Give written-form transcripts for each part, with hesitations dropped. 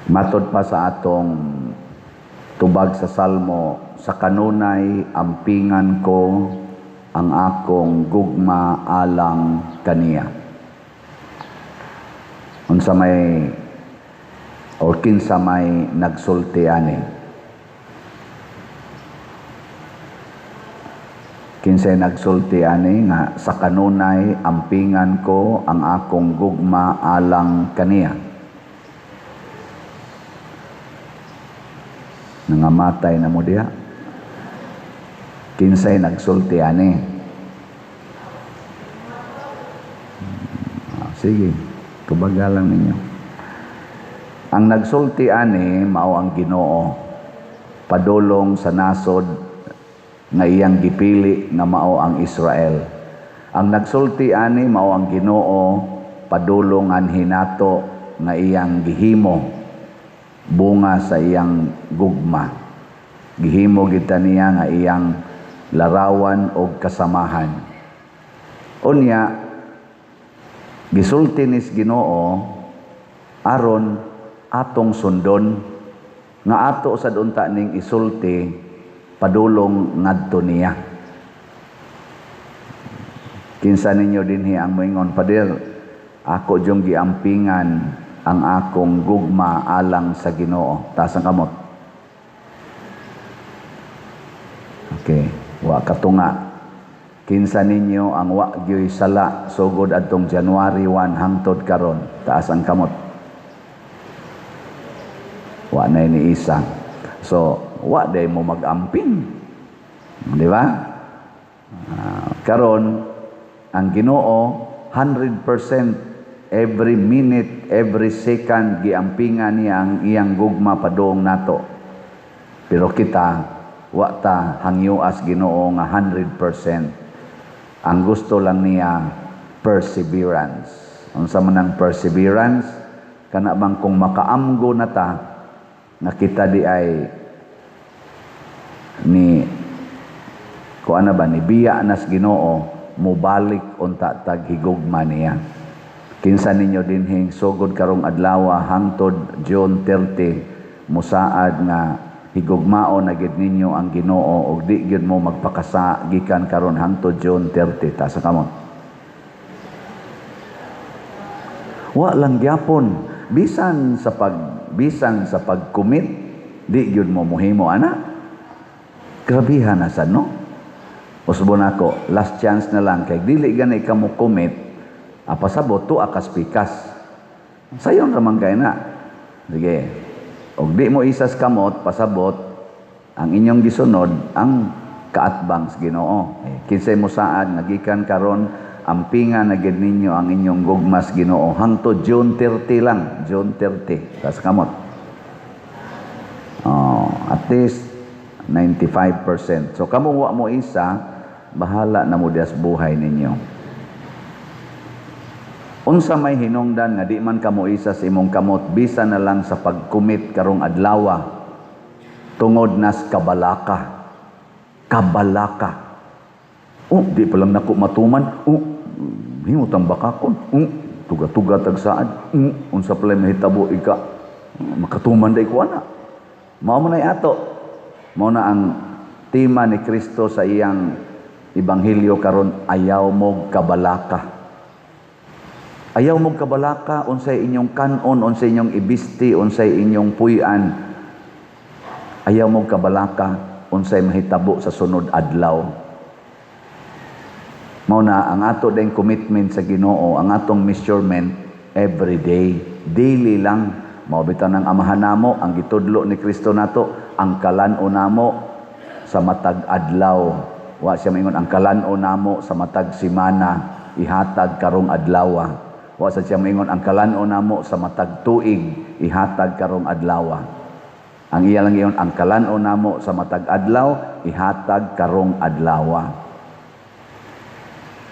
Matod pa sa atong tubag sa Salmo, "Sa kanunay ampingan ko ang akong gugma alang kaniya." Unsa may or kinsa may nagsulti ani? Kinsay nagsulti ani nga "Sa kanunay ampingan ko ang akong gugma alang kaniya"? Nangamatay na mo diha. Kinsay nagsulti ani? Sige, tubaga lang ninyo. Ang nagsulti ani mao ang Ginoo padulong sa nasod nga iyang gipili nga mao ang Israel. Ang nagsulti ani mao ang Ginoo padulong anhi nato nga iyang gihimo bunga sa iyang gugma. Gihimo kita niya nga iyang larawan og kasamahan. Unya gisulti nis Ginoo aron atong sundon nga ato sad unta ning isulti padulong ngadto niya. Kinsa ninyo dinhi ang moingon, "Pader, ako jung giampingan ang akong gugma alang sa Ginoo"? Taas ang kamot. Okay, wa katunga. Kinsa ninyo ang wa gyoy sala sugod adtong January 1 hangtod karon? Taas ang kamot. Wa na ni isa. So, wa day mo mag-amping. Di ba? Karon ang Ginoo 100% every minute, every second giampingan niya ang iyang gugma padung nato. Pero kita wa ta hangyoas Ginoo nga 100%. Ang gusto lang niya, perseverance. Unsa man ang perseverance? Kana bang kung makaamgo na ta nga kita di ay ni kuan na ba, ni biya nas Ginoo, mobalik unta tag higugma niya. Kinsa ninyo dinhing sugod karong adlaw hangtod June 30 musaad nga higugmaon na gid ninyo ang Ginoo ug di gyud mo magpakasa gikan karon hangtod June 30? Taas ang kamot. Wa lang gyapon, bisan sa pag-commit di gyud mo mohimo ana. Grabihan na sad, no? Usbon ako, last chance na lang kay dili gani ka mo commit, pasabot tuwa kas pikas. Sayon ra man kay na. Sige. Og di mo isas kamot, pasabot ang inyong gisunod ang kaatbang sa Ginoo. Eh, kinsay mo saad nga gikan karon ampingan na gid ninyo ang inyong gugmas Ginoo hangtod June 30 lang, June 30. Tas kamot. Oh, at least 95%. So kamo wa mo isa, bahala na mo dias buhay ninyo. Unsa may hinungdan nga di man kamo isa sa imong kamot bisan na lang sa pag-commit karong adlawa tungod nas kabalaka? Kabalaka. Oh, di pa lang nako matuman. Oh, himutang bakakon. Oh, tuga-tuga tag saad. Oh, unsa pala mahitabo ika? Makatuman day ko ana. Mao man ay ato. Mao na ang tema ni Kristo sa iyang ebanghelyo karon, ayaw mo kabalaka. Ayaw mo kabalaka unsay inyong kanon, unsay inyong ibisti, unsay inyong puy-an. Ayaw mo kabalaka unsay mahitabo sa sunod adlaw. Mao na ang ato ding commitment sa Ginoo, ang atong measurement every day, daily lang. Mao bitaw ng amahan namo ang gitudlo ni Kristo nato, ang kalan-on namo sa matag adlaw. Wa siya maingon ang kalan-on namo sa matag semana ihatag karong adlaw. Wa sa siya maingon ang kalan-on namo sa matag tuig ihatag karong adlaw. Ang iya lang iyon, ang kalan-on namo sa matag adlaw ihatag karong adlaw.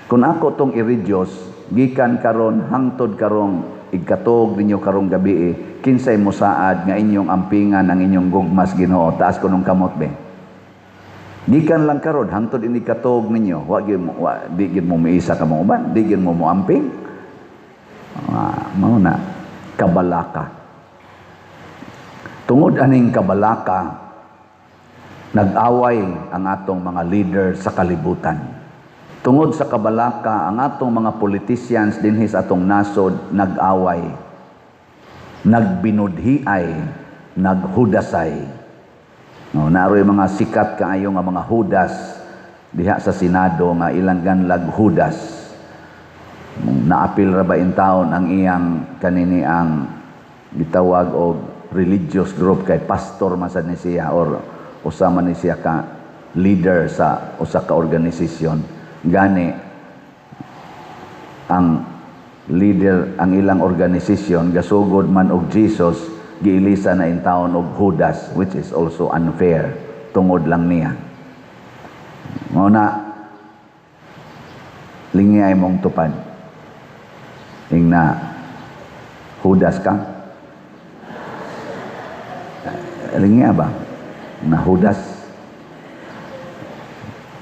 Kung ako tong i-reduce gikan karon hangtod karong igkatuog ninyo karong gabi, kinsay mosaad nga inyong ampingan ang inyong gugmas Ginoo? Taas ko nung kamot be. Gikan lang karon hangtod ini katuog ninyo, wa gyud mo, wa, di gyud mo miisa ka mo uban, di gyud mo moamping. Mao na kabalaka. Tungod aning kabalaka, nag-away ang atong mga leader sa kalibutan. Tungod sa kabalaka, ang atong mga politicians dinhi sa atong nasod nag-away, nagbinudhiay, naghudasay. No, naroy mga sikat kaayo nga mga Hudas diha sa Senado nga ilang ganlag Hudas. Naapil ra ba in taon ang iyang kanini, ang gitawag og religious group, kay pastor man sad ni siya or usa man ni siya ka leader sa usa ka organisasyon. Gani ang leader, ang ilang organisasyon gasugod man og Jesus, giilisa na in taon og Judas, which is also unfair tungod lang niya. Mao na, lingi ay mong tupad. Ingna, Judas ka? Lingi ba? Na Judas?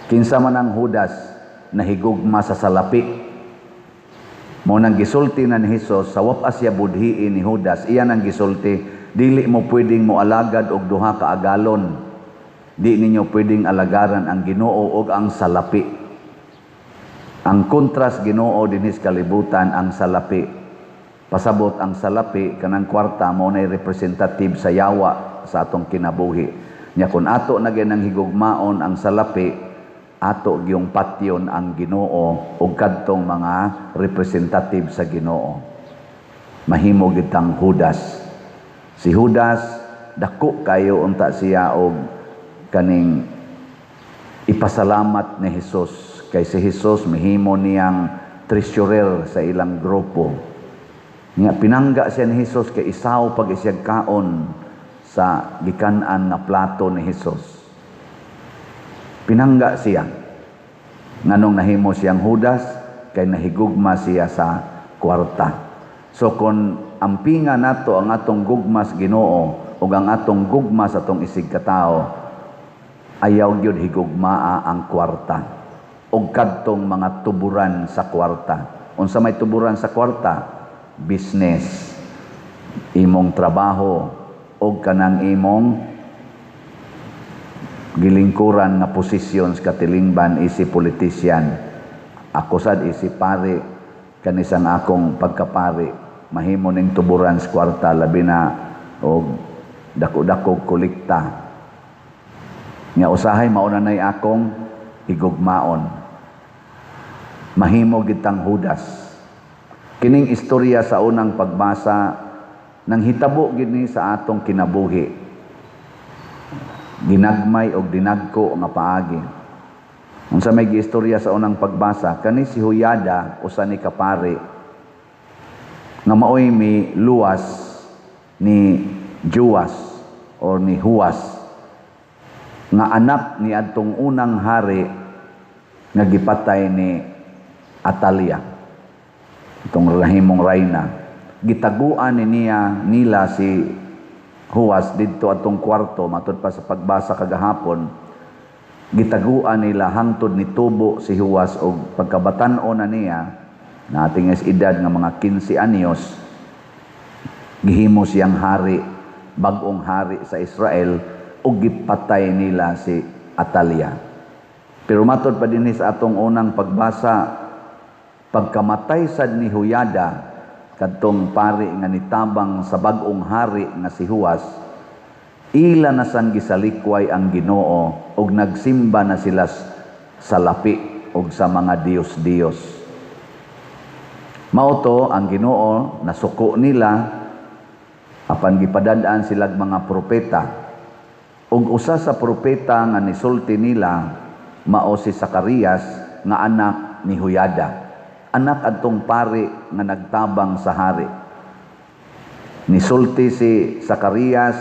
Kinsa man ang Judas? Nahigugma sa salapi. Mao nang gisulti na ni Hesus sa wap siya budhiin ni Judas, iya nang gisulti, "Dili mo pwedeng mo alagad og duha ka agalon. Di ninyo pwedeng alagaran ang Ginoo og ang salapi." Ang kontras Ginoo dinhi sa kalibutan, ang salapi. Pasabot, ang salapi, kanang kwarta, mao nay representative sa yawa sa atong kinabuhi. Nya kun ato na gyud ang higugmaon ang salapi, ato gyung patyon ang Ginoo ug kadtong mga representative sa Ginoo. Mahimo gid tang Judas. Si Judas, dako kayo unta siya og kaning ipasalamat ni Hesus, kay si Hesus mihimo niyang treasurer sa ilang grupo. Nga pinangga siya ni Hesus kay isaw pag isiyag kaon sa gikan-an nga plato ni Hesus. Pinangga siya. Nganong nahimo siyang Judas? Kay nahigugma siya sa kwarta. So kung ampinga nato ang atong gugma sa Ginoo ug ang atong gugma sa atong isig katao, ayaw gyud higugmaa ang kwarta ug kadtong mga tuburan sa kwarta. Unsa may tuburan sa kwarta? Business, imong trabaho ug kanang imong gilingkuran nga posisyon sa katilingban isi politician. Ako sad, isi pari, kanisang akong pagkapari, mahimo ning tuburan sa kwarta, labi na og dako-dako kolekta. Nga usahay mauna nay akong higugmaon. Mahimo gitang Judas. Kining istorya sa unang pagbasa nang hitabo gid ni sa atong kinabuhi. Ginagmay og dinagko nga paagi. Unsa may giistorya sa unang pagbasa, kani si Huyada, usa ni kapari nga maoy mi luwas ni Juas or ni Huas nga anak ni adtong unang hari nga gipatay ni Atalia, itong rahimong rayna. Gitaguan ni niya nila si Huas didto atong kwarto. Matud pa sa pagbasa kagahapon, gitaguan nila hangtod ni tubo si Huas og pagkabatan-on na niya na ating edad nga mga 15 anyos, gihimo siyang hari, bag-ong hari sa Israel, ug gipatay nila si Atalia. Pero matod pa dinhi sa atong unang pagbasa, pagkamatay sad ni Huyada, kadtong pari nga nitabang sa bag-ong hari nga si Huas, ila na sang gisalikway ang Ginoo ug nagsimba na sila sa lapi ug sa mga diyos-diyos. Mao to, ang Ginoo nasuko nila, apan gipadad-an silag mga propeta. Ug usa sa propeta nga nisulti nila mao si Zacarias nga anak ni Huyada. Anak adtong pari nga nagtabang sa hari. Nisulti si Zacarias,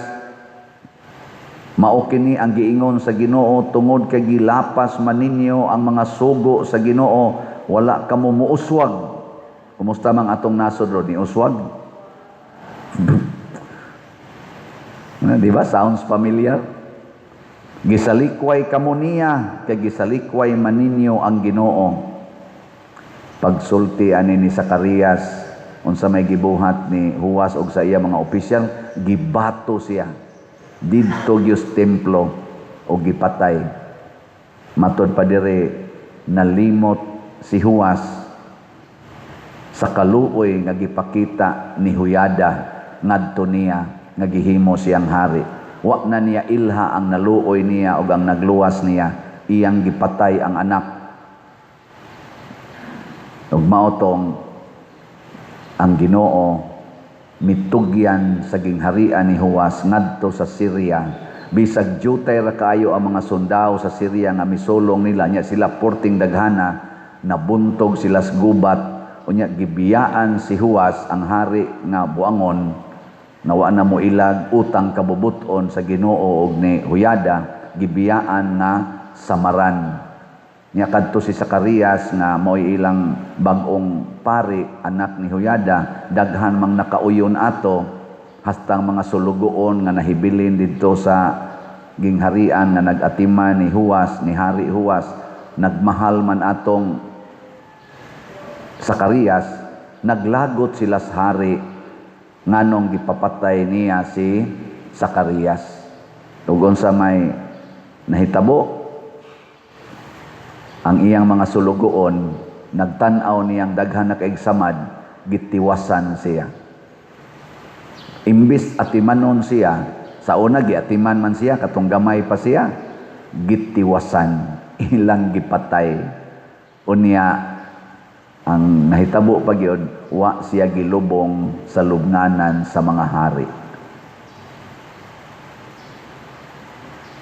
"Mao kini ang giingon sa Ginoo: Tungod kay gilapas man ninyo ang mga sugo sa Ginoo, wala kamo muuswag." Kumusta mang atong nasod ron ni uswag? Di ba? Sounds familiar? "Gisalikway kamo niya kay gisalikway man ninyo ang Ginoo." Pagsulti ani ni Zacarias, unsa may gibuhat ni Huwas og sa iya mga opisyal? Gibato siya. Didto gyud templo o gipatay. Matod pa dire, nalimot si Huwas sa kaluoy nga gipakita ni Huyada ngadto niya nga gihimo siyang hari. Wa na niya ilha ang naluoy niya ug ang nagluwas niya, iyang gipatay ang anak. Ug mao tong ang Ginoo mitugyan sa gingharian ni Huwas ngadto sa Syria. Bisag jutay ra kaayo ang mga sundao sa Syria nga misulong nila nya, sila porting daghana, nabuntog sila sa gubat. Unya gibiyaan si Huwas ang hari nga buangon nga wa na moilag utang kabubuton sa Ginoo og ni Huyada, gibiyaan nga samaran. Nya kadto si Zacarias nga mao'y ilang bag-ong pari, anak ni Huyada, daghan mang nakauyon ato, hastang mga sulugoon nga nahibilin didto sa gingharian nga nag-atiman ni Huwas, ni Hari Huwas, nagmahal man atong Zacarias, naglagot sila sa hari nganong gipapatay niya si Zacarias. Ug unsa may nahitabo? Ang iyang mga sulugoon nagtan-aw niyang daghan na kaig samad, gitiwasan siya. Imbis atimanon siya, sa una giatiman man siya katong gamay pa siya, gitiwasan, ilang gipatay. Unya ang nahitabo pa gyud, wa siya gilubong sa lubnganan sa mga hari.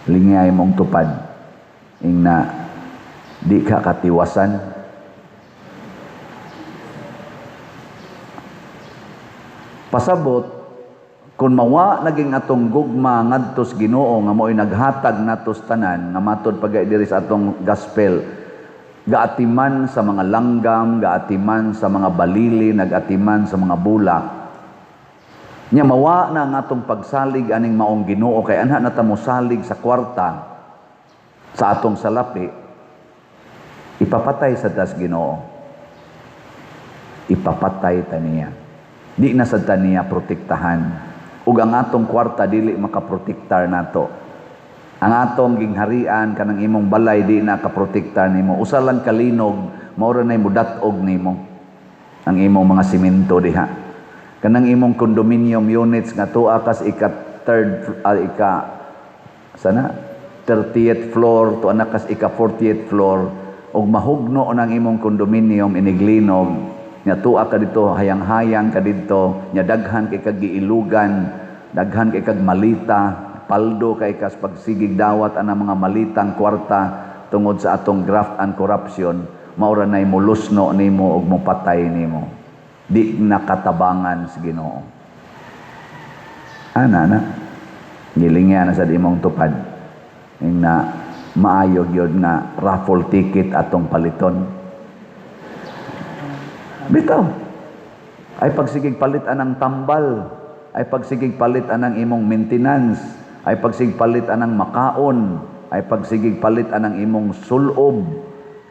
Lingay mong tupad ingna di ka katiwasan. Pasabot kung mawa naging atong gugma ngadtos Ginoo nga mo'y naghatag natos tanan, nga matod pagay diri sa atong gospel, gaatiman sa mga langgam, gaatiman sa mga balili, nagatiman sa mga bulak. Nya mawa na ang atong pagsalig aning maong Ginoo, kay anha na ta mosalig sa kwarta sa atong salapi, ipapatay sa tas Ginoo. Ipapatay ta niya. Di na sad ta niya protektahan. Ug ang atong kwarta dili makaprotektar nato. Ang atong gingharian kanang imong balay di na kaprotektar nimo. Usa lang kalinog, mao ra nay mudat-og nimo ang imong mga simento diha. Kanang imong condominium units nga tuwa kas ika third, ika sana 30th floor, tuwa na kas ika 40th floor, ug mahugno nang imong condominium iniglinog nya tuwa ka dito, hayang-hayang ka didto nya, daghan kay kag giilugan, daghan kay kag malita, paldo kay kas pagsigig dawat ana mga malitang kwarta tungod sa atong graft and corruption, mao ra nay mulusno nimo ug mopatay nimo. Di nakatabangan sa Ginoo. Ana na gilingya na sad imong tupad ing na maayo gyud nga raffle ticket atong paliton. Bitaw. Ay pagsigig palit anang tambal, ay pagsigig palit anang imong maintenance, ay pagsigig palit anang makaon, ay pagsigig palit anang imong sulob,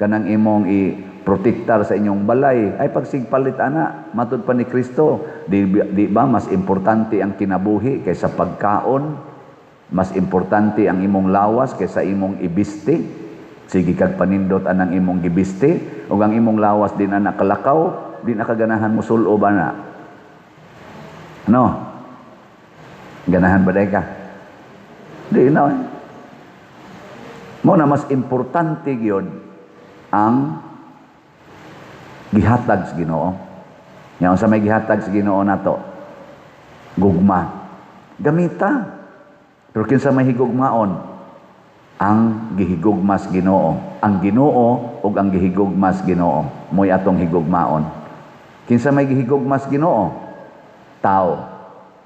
kanang imong i-protektar sa inyong balay, ay pagsigig palit ana, matud pa ni Kristo, di ba mas importante ang kinabuhi kaysa pagkaon? Mas importante ang imong lawas kaysa imong ibiste. Sige kag panindot anang imong gibiste, ug ang imong lawas di na nakalakaw, di na kaganahan mo sulob ana. Ano? Ganahan ba day ka? Di na. Mo na mas importante gyud ang gihatag sa Ginoo. Nya unsa may gihatag sa Ginoo nato? Gugma. Gamita. Pero kinsa may higugmaon? Ang gihigugmas Ginoo. Ang Ginoo ug ang gihigugmas Ginoo mo'y atong higugmaon. Kinsa may gihigugmas Ginoo? Tao.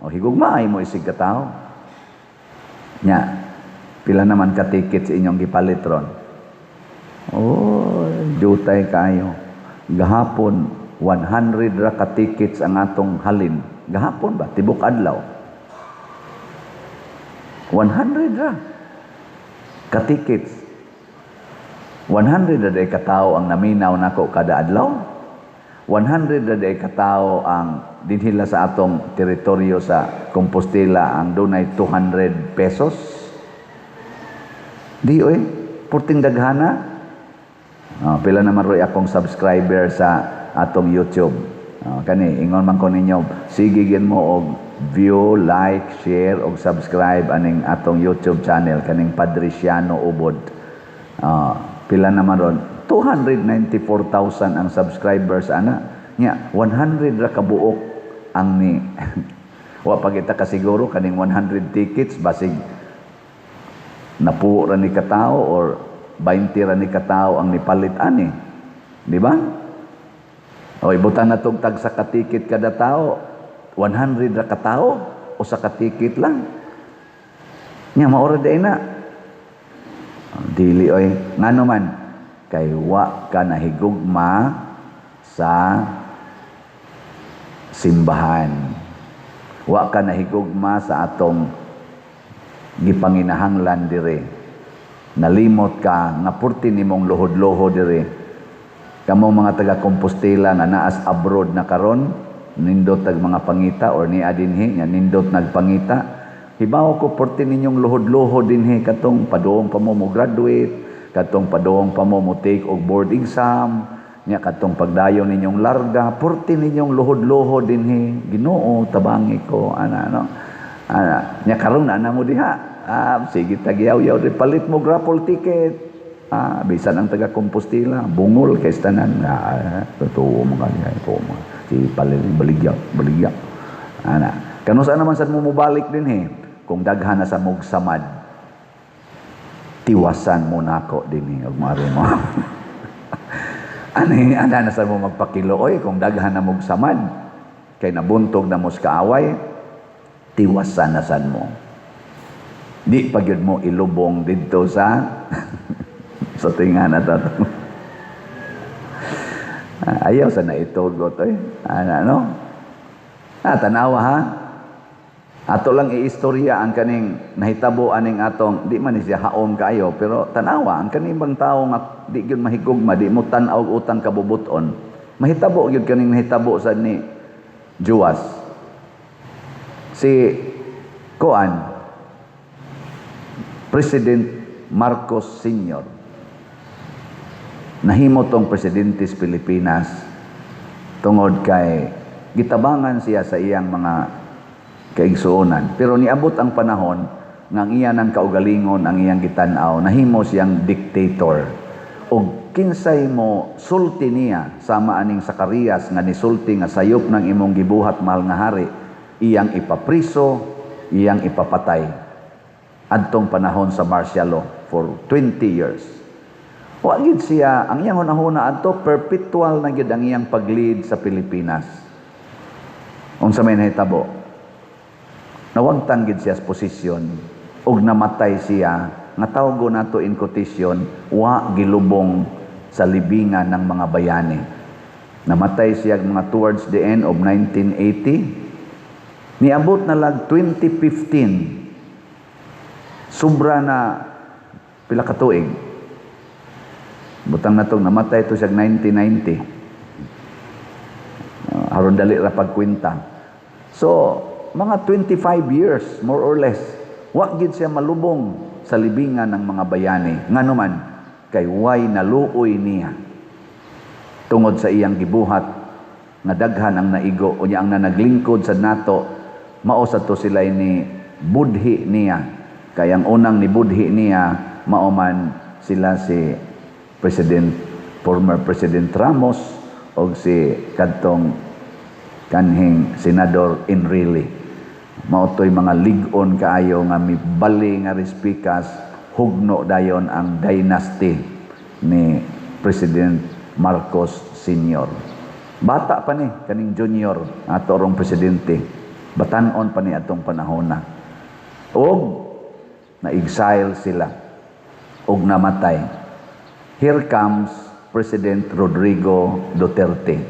O higugmaay mo isig ka tao. Nya, pila naman ka ticket sa inyong gipalit ron? Oh, jutay kayo. Gahapon 100 ra ka tickets ang atong halin. Gahapon ba? Tibok adlaw. 100 ra ka tickets. 100 ra day ka tao ang naminaw nako kada adlaw. 100 ra diay katao ang dinhila sa atong teritoryo sa Compostela ang dunay 200 pesos. Di oy, purting daghana. Oh, pila naman roy akong subscriber sa atong YouTube. Oh, kani ingon man ko ninyo, sige gyud mo og view, like, share og subscribe aning atong YouTube channel kaning Padriciano Ubod. Oh, pila naman ron? 294,000 ang subscribers ana. Nya 100 ra kabuok ang ni wa pa kita kasiguro kaning 100 tickets, basig napuo ra ni katao or 20 ra ni katao ang nipalit ani. Di ba? O ibutang na tog tag sa ka-ticket kada tao, 100 ra katao o sa ka-ticket lang. Nya maora day na. Dili oy, ngano man kay wa ka nahigugma sa simbahan. Wa ka nahigugma sa atong gipanginahanglan dire. Nalimot ka nga purti nimong luhod-luhod dire. Kamo mga taga Compostela nga naas abroad na karon, nindot tag mga pangita or niya dinhi nga nindot nagpangita. Hibaw ko purti ninyong luhod-luhod dinhi katong paduong pa mo mo graduate, katong paduong pa mo mo take og board exam, nya katong pagdayon ninyong larga, purti ninyong luhod-luhod dinhi. Ginoo, tabangi ko ana, no. Ana, nya karon na mo diha. Ah, sige tagyaw-yaw di palit mo raffle ticket. Ah, bisan ang taga Compostela, bungol kay tanan. Ah, totoo mo kanya, totoo mo. Si palit baligya, baligya. Ana, kanusa naman sad mo mobalik dinhi kung daghan na sa mog samad. Tiwasan mo nako dinhi og mari mo. Ani ana na sad mo magpakilo oy kung daghan na mog samad kay nabuntog na mo sa kaaway, tiwasan na sad mo. Di pa gyud mo ilubong didto sa tinga na tato. Ayaw sa naitugot oy. Ana, no? Ah, tanawa ha. Ato lang iistorya ang kaning nahitabo aning atong di man ni siya haom kaayo, pero tanawa ang kaning bang tawo nga di gyud mahigugma, di mo tan-aw og utang kabubuton. Mahitabo gyud kaning nahitabo sa ni Juas. Si Kuan President Marcos Sr. nahimo tong presidente sa Pilipinas tungod kay gitabangan siya sa iyang mga kaigsuonan. Pero niabot ang panahon nga ang iya ng kaugalingon ang iyang gitan-aw, nahimo siyang dictator. Og kinsay mo sulti niya sama aning Sakarias nga nisulti nga sayop ng imong gibuhat, mahal nga hari, iyang ipapriso, iyang ipapatay. Adtong panahon sa martial law for 20 years. Wa gid siya, ang iyang hunahuna adto perpetual na gid ang iyang pag-lead sa Pilipinas. Unsa may nahitabo? Nawagtan gid siya sa posisyon ug namatay siya nga tawgo nato in quotation, wa gilubong sa libingan ng mga bayani. Namatay siya mga towards the end of 1980. Niabot na lag 2015. Sobra na pila ka tuig. Butang natong namatay to siya 1990. Aron dali ra pagkwenta. So, mga 25 years more or less, wa gid siya malubong sa libingan ng mga bayani. Ngano man kay way naluoy niya tungod sa iyang gibuhat nga daghan ang naigo, unya ang nanaglingkod sa nato mao sa to sila ni budhi niya. Kay ang unang ni budhi niya mao man sila si President, former President Ramos og si kadtong kanhing Senador Enrile. Mao to'y mga lig-on kaayo nga mibali nga rispikas, hugno dayon ang dynasty ni President Marcos Sr. Bata pa ni kaning junior ato rong presidente. Batan-on pa ni atong panahona. Og na-exile sila og namatay. Here comes President Rodrigo Duterte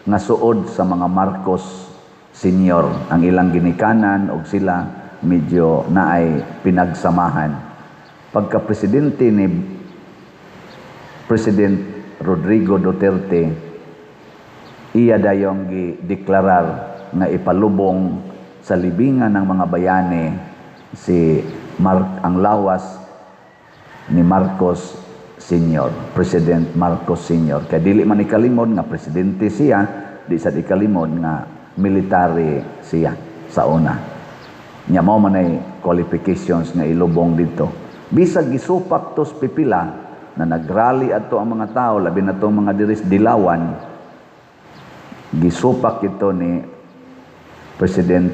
nga suod sa mga Marcos Senior ang ilang ginikanan og sila medyo naay pinagsamahan. Pagka presidente ni President Rodrigo Duterte, Iya dayong gideklarar nga ipalubong sa libingan ng mga bayani si Mark, ang lawas ni Marcos Senior, President Marcos Senior. Kay dili man ikalimod nga presidente siya, di sad ikalimod nga military siya sa una. Nya mao man ay qualifications nga ilubong dito. Bisag gisupak tos pipila na nagrally adto ang mga tao, labi na tong mga diris Dilawan, gisupak ito ni President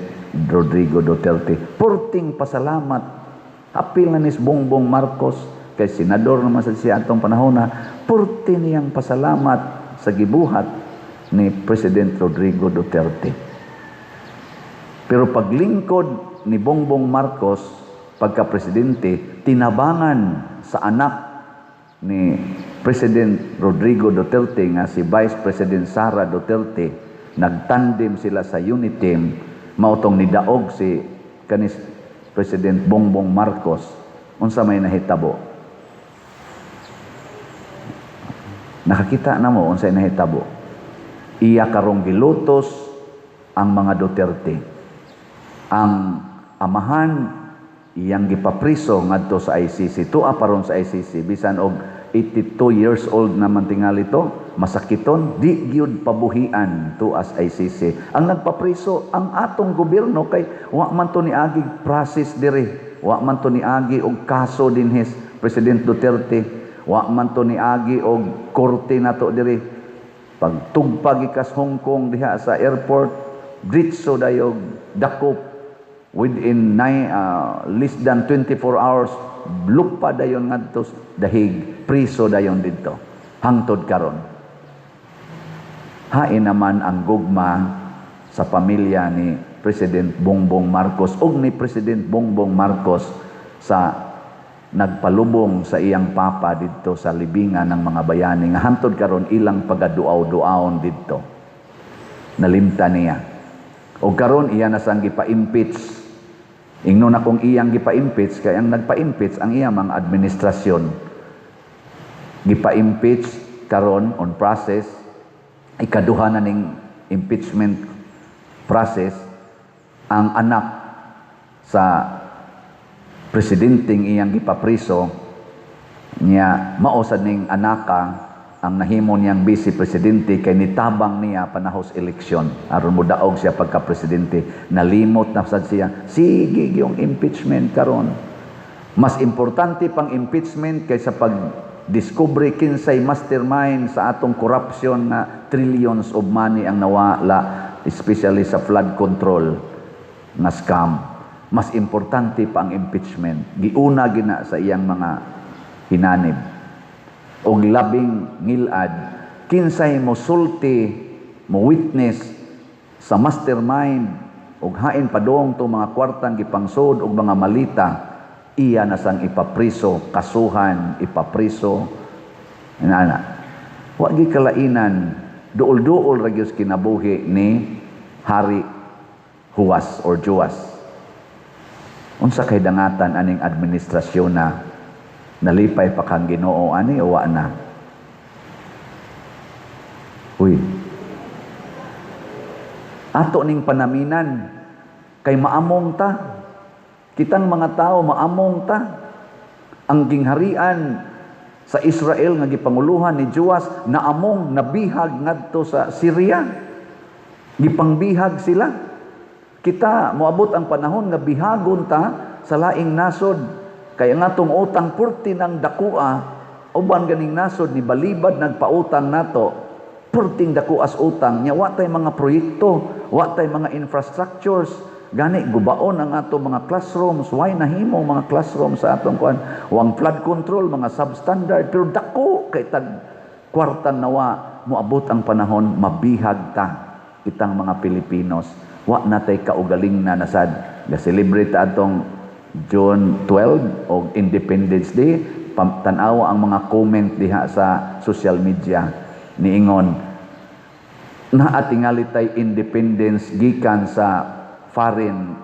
Rodrigo Duterte. Purting pasalamat. Apil na ni Bongbong Marcos kay senador naman sa siya atong panahon na purti niyang pasalamat sa gibuhat ni President Rodrigo Duterte. Pero paglingkod ni Bongbong Marcos pagka-presidente, tinabangan sa anak ni President Rodrigo Duterte nga si Vice President Sara Duterte, nagtandem sila sa UniTeam, mao tong nidaog si kanis President Bongbong Marcos. Unsa may nahitabo? Nakakita na mo unsay nahitabo. Iya karong gilutos ang mga Duterte. Ang amahan iyang gipapriso ngadto sa ICC. Tua paron sa ICC bisan og 82 years old naman tingali to, masakiton, di gyud pabuhian tuas ICC. Ang nagpapriso ang atong gobyerno kay wa man to niagi process diri, wa man to niagi og kaso dinhis President Duterte, wa man to niagi og korte nato diri. Pagtugpa gikas Hong Kong diha sa airport, diretso dayog dakop within less than 24 hours, lupa dayon ngadto dahig, priso dayon didto hangtod karon. Hain naman ang gugma sa pamilya ni President Bongbong Marcos ug ni President Bongbong Marcos sa nagpalubong sa iyang papa didto sa libingan ng mga bayani nga hantod karon ilang pagaduaw-duawon didto. Nalimta niya. O karon iya na sang gipa-impeach. Ingnon akong iyang gipa-impeach kay ang nagpa-impeach ang iya mga administrasyon. Gipa-impeach karon on process, ikaduha na ning impeachment process ang anak sa presidenteng iyang gipapriso niya. Mao sad ning anaka ang nahimo niyang vice presidente kay nitabang niya panahos eleksyon aron modaog siya pagka presidente. Nalimot na sad siya. Sige yung impeachment karon, mas importante pang impeachment kaysa pag discovery kinsay mastermind sa atong corruption na trillions of money ang nawala, especially sa flood control nga scam. Mas importante pa ang impeachment. Giuna gina sa iyang mga hinanib. Og labing ngilad, kinsay mo sulti, mo witness sa mastermind og hain padong to mga kwartang gipangsod og mga malita, iya na sang ipapriso, kasuhan, ipapriso. Inana. Wa gi kalainan, duol-duol ra gyud kinabuhi ni Hari Huwas or Juas. Unsa kay dangatan aning administrasyon na nalipay pa kang Ginoo ani o wa na? Uy. Ato ning panaminan kay maamong ta. Kitang mga tao maamong ta. Ang gingharian sa Israel nga gipanguluhan ni Joas naamong, nabihag ngadto sa Syria. Gipangbihag sila. Kita moabot ang panahon nga bihagon ta sa laing nasod. Kaya nga tong utang purti ng dakua, uban ganing nasod ni balibad nagpautang nato, purting dakuas utang nya, wa tay mga proyekto, wa tay mga infrastructures. Gani gubaon ang ato mga classrooms, why nahimo mga classrooms sa atong kuan, wang flood control mga substandard, pero dako kay tag kwarta nawa. Moabot ang panahon mabihag ta kitang mga Pilipinos. Wa na tay kaugaling na nasad. Ga-celebrate atong June 12 og Independence Day, tan-awa ang mga comment diha sa social media niingon naa tingali tay independence gikan sa foreign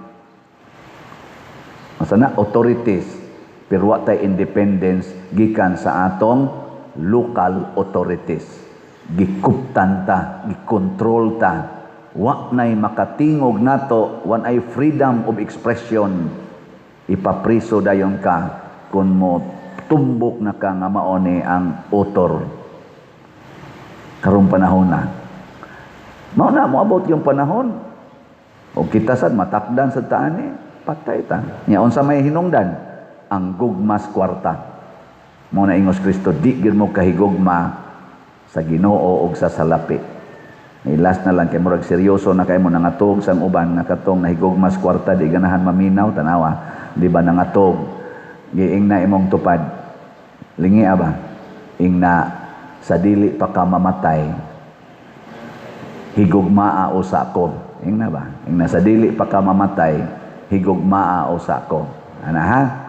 asa na authorities, pero wa tay independence gikan sa atong local authorities. Gikuptan ta, gikontrol ta. Wa na'y makatingog nato, wa ay freedom of expression. Ipapriso dayon ka kung mo tumbok na ka nga mao ni ang author. Karong panahon na. Mao na moabot yung panahon. O kita sad matakdan sa taani, patay ta. Nya unsa may hinungdan? Ang gugmas kwarta. Mao na ingos Kristo, di gyud mo kahigugma sa Ginoo og sa salapi. Ni last na lang kay murag seryoso na kay mo nangatog sang uban nga katong nahigugmas kwarta, di ganahan maminaw, tanawa, di ba nangatog? Giing na imong tupad, lingi ba, ingna sa dili pa ka mamatay, higugmaa usa ko. Ingna ba, ingna sa dili pa ka mamatay, higugmaa usa ko. Ana ha.